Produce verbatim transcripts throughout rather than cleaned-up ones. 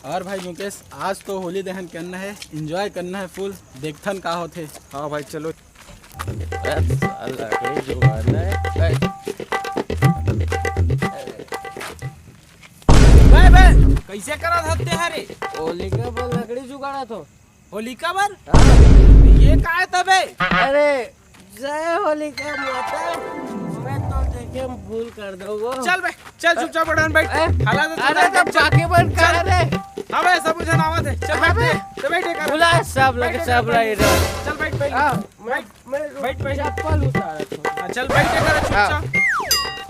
और भाई मुकेश, आज तो होली दहन करना है, enjoy करना है full, देखथन का होथे। हाँ भाई, चलो। ए, साला, लकड़ी जुगाड़ना है। ए। बे, बे, कइसे करत हस ते हरे? होलिका बर लकड़ी जुगाड़त हों। होलिका बर? हाँ। ये का है तबे? अरे, जय होलिका माता, मैं तो देखे में भूल कर दूंगा। चल बे, चल चुपचाप उड़ान बैठ। ए, हाला तो अरे चल, तो चल। बाकी बन चल। कहाँ रे? हाँ बे, सब झन आवत हे। चल बैठ अबे। बे, तो बैठ कर। बुला सब लगे, बैठ सब कर। रही रहे। चल बैठ, बैठ। हाँ, मैं, बैठ। मैं बैठ, बैठ। चप्पल उतारत हों। हाँ, चल बैठ कर हाँ। चुपचाप।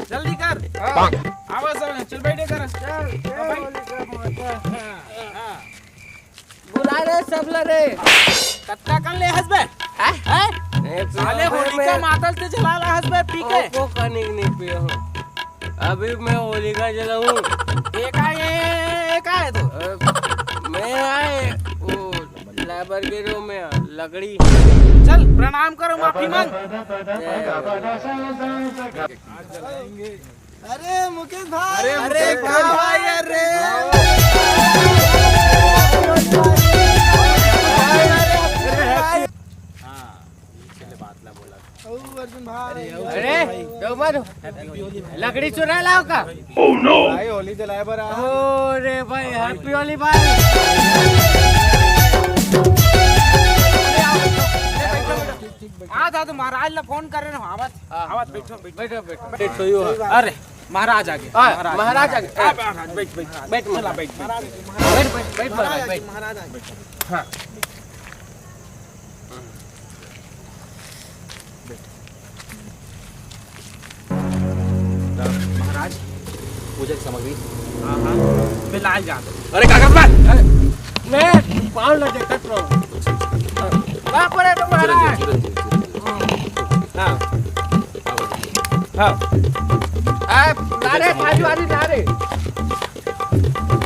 जल्दी कर। हाँ। आवा सब, चल बैठ कर। चल, जय हाँ, बैठ। होलिका माता। हाँ, हाँ। बुला रे सब ला रे। कतका कन ले हस बे? हैं? हैं? ए, साले मैं, होलिका मैं मातल ते जला ला हस बे पी के। ओ, को कनिक नहीं पिया हूँ। अभी मैं होलिका जलाऊं। ये का, ये, ये का है तू? अ, मैं आए, वो, लेबर के रूम में, लकड़ी। चल, प्रणाम करो, माफी मांग। ए, अरे मुकेश भाई, अरे अरे मुकेश भाई, भाई, अरे। हाँ, ये चले बात ला बोला। ओ अर्जुन भाई। अरे, डोमर, लकड़ी चुरा लाओ का? भाई, होली जलाए बर आ। अरे भाई, happy होली भाई। आ था तो महाराज ला फोन करे ना, आवत, हाँ। आवत, बैठो, बैठो। बैठो, बैठो। बैठो, यो। अरे, महाराज आ गए, हाँ, महाराज, महाराज आ गए। आ, महाराज, बैठ, बैठ। बैठ, चला, महाराज। बैठ, बैठ। बैठ, बैठ, बैठ, महाराज, महाराज, बैठ। महाराज आ गए। हाँ। महाराज। पूजा की सामग्री। हाँ, हाँ। बिलाल यादव। अरे, कागज में। अरे, मैं पाँव लग जाता तो। बाप रे, तो महाराज। चिरंजीव, चिरंजीव, चिरंजीव। हाँ। हाँ। आ, ला रे, थाली वाली ला रे।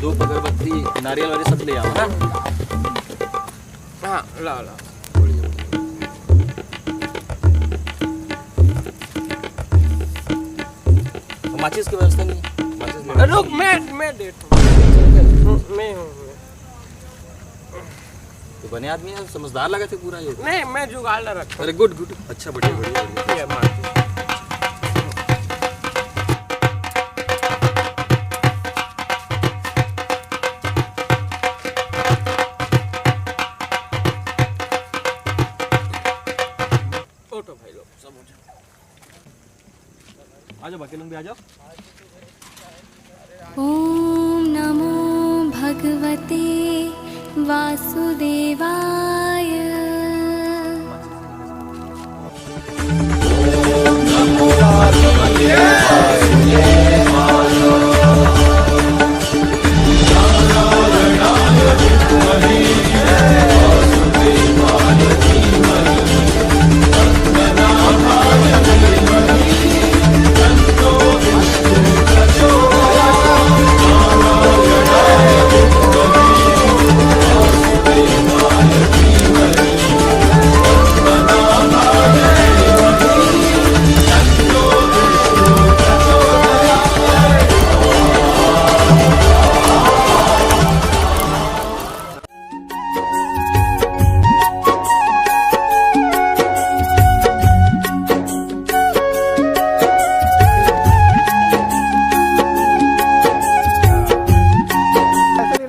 धूप, अगरबत्ती, नारियल वाली सब ले आओ ना। हाँ, ला, ला। माचिस की व्यवस्था नहीं है? माचिस ले अरे रुक, मैं, मैं देता हूँ। हम्म, मैं हूँ, मैं। तो बने आदमी है, समझदार लगा थे पूरा ये। नहीं, मैं जुगाड़ ला रखा हूँ। अरे गुड, गुड, अच्छा, बढ़िया, बढ़िया, बढ़िया। ये मार। उठो भाई लोग, सब उठो। आ जाओ, बाकी लोग भी आ जाओ। ॐ नमो भगवते वासुदेवाय।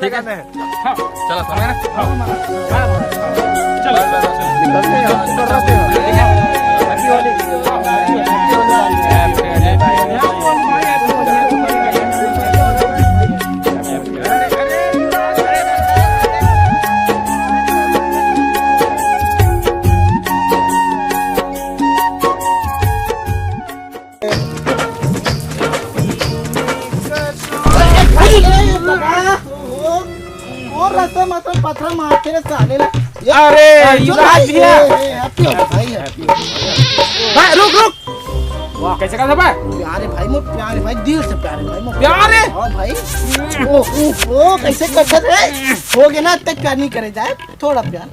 ठीक है। हाँ। चलो, समय ना। हाँ। चलो। निकलते हैं, हम तो कर रहे हैं। और रास्ता में तो पत्थर मारते रे साले ला। अरे, ये बात भी है। ए, ए, हैप्पी हो भाई, हैप्पी हो। भाई, रुक, रुक। वाह, कैसे का था भाई? प्यारे भाई, मोर प्यारे भाई, दिल से प्यारे भाई, मोर प्यारे? हाँ भाई। ओ, ओ, ओ, कैसे करते रे? हो गया ना, तक प्यार नहीं करे जाए, थोड़ा प्यार।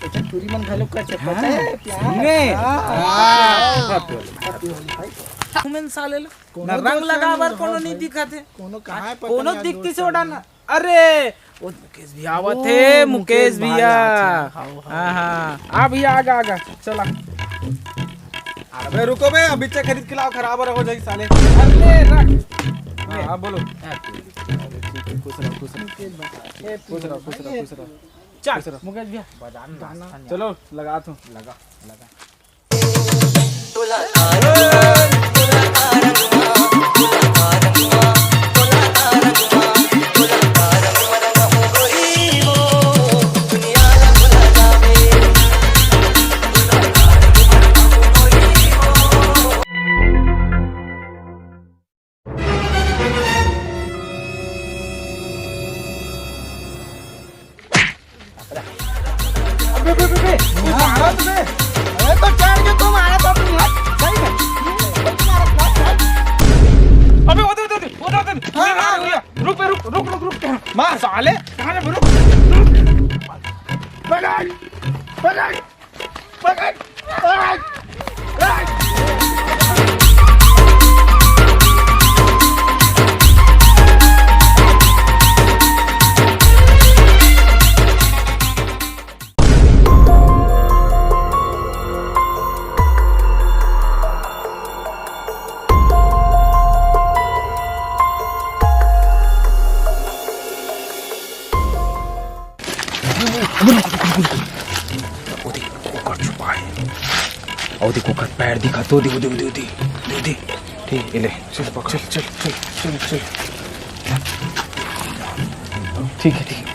अच्छा, चूरी मन घलो कर सकता है, प्यार। नहीं। हाँ। हाँ। हैप्पी होली भाई। तुमन साले लो। ना रंग लगावर कोनो नहीं दिखत है। कोनो कहाँ है, पता कोनो नहीं, दिखती से उड़ाना। अरे, वो मुकेश भैया आवत हे, मुकेश भैया। हाँ, हाँ। आ भैया, आगा, आगा, चला। अबे रुको बे, अभी से खरीद के लाओ, खराब हो जाई साले। अरे रख। हाँ, हाँ, बोलो। खुश रहो, खुश रहो। खुश रहो, खुश रहो, खुश रहो। चल, मुकेश भैया। चलो, लगा तू। लगा, लगा। अबे, अबे, अबे, अबे, मारा तुम्हें। अरे तो चढ़ के तुम आया था तुम, हट, सही में। तुम मारा, हट, हट। अबे, वो दे, वो दे, वो दे, वो दे। हाँ, हाँ, हाँ। रुक, रुक, रुक, रुक, रुक। मार। साले, कहाँ पे रुक? पकड़, पकड़। ओ देख, ओकर छुपा हे। ओ देख, ओकर पैर दिखत हे। ओ दे, ओ दे, ओ दे, ओ दे, ओ दे। ठीक, ये ले। चल, पकड़। चल, चल, चल, चल, चल। ठीक है, ठीक है।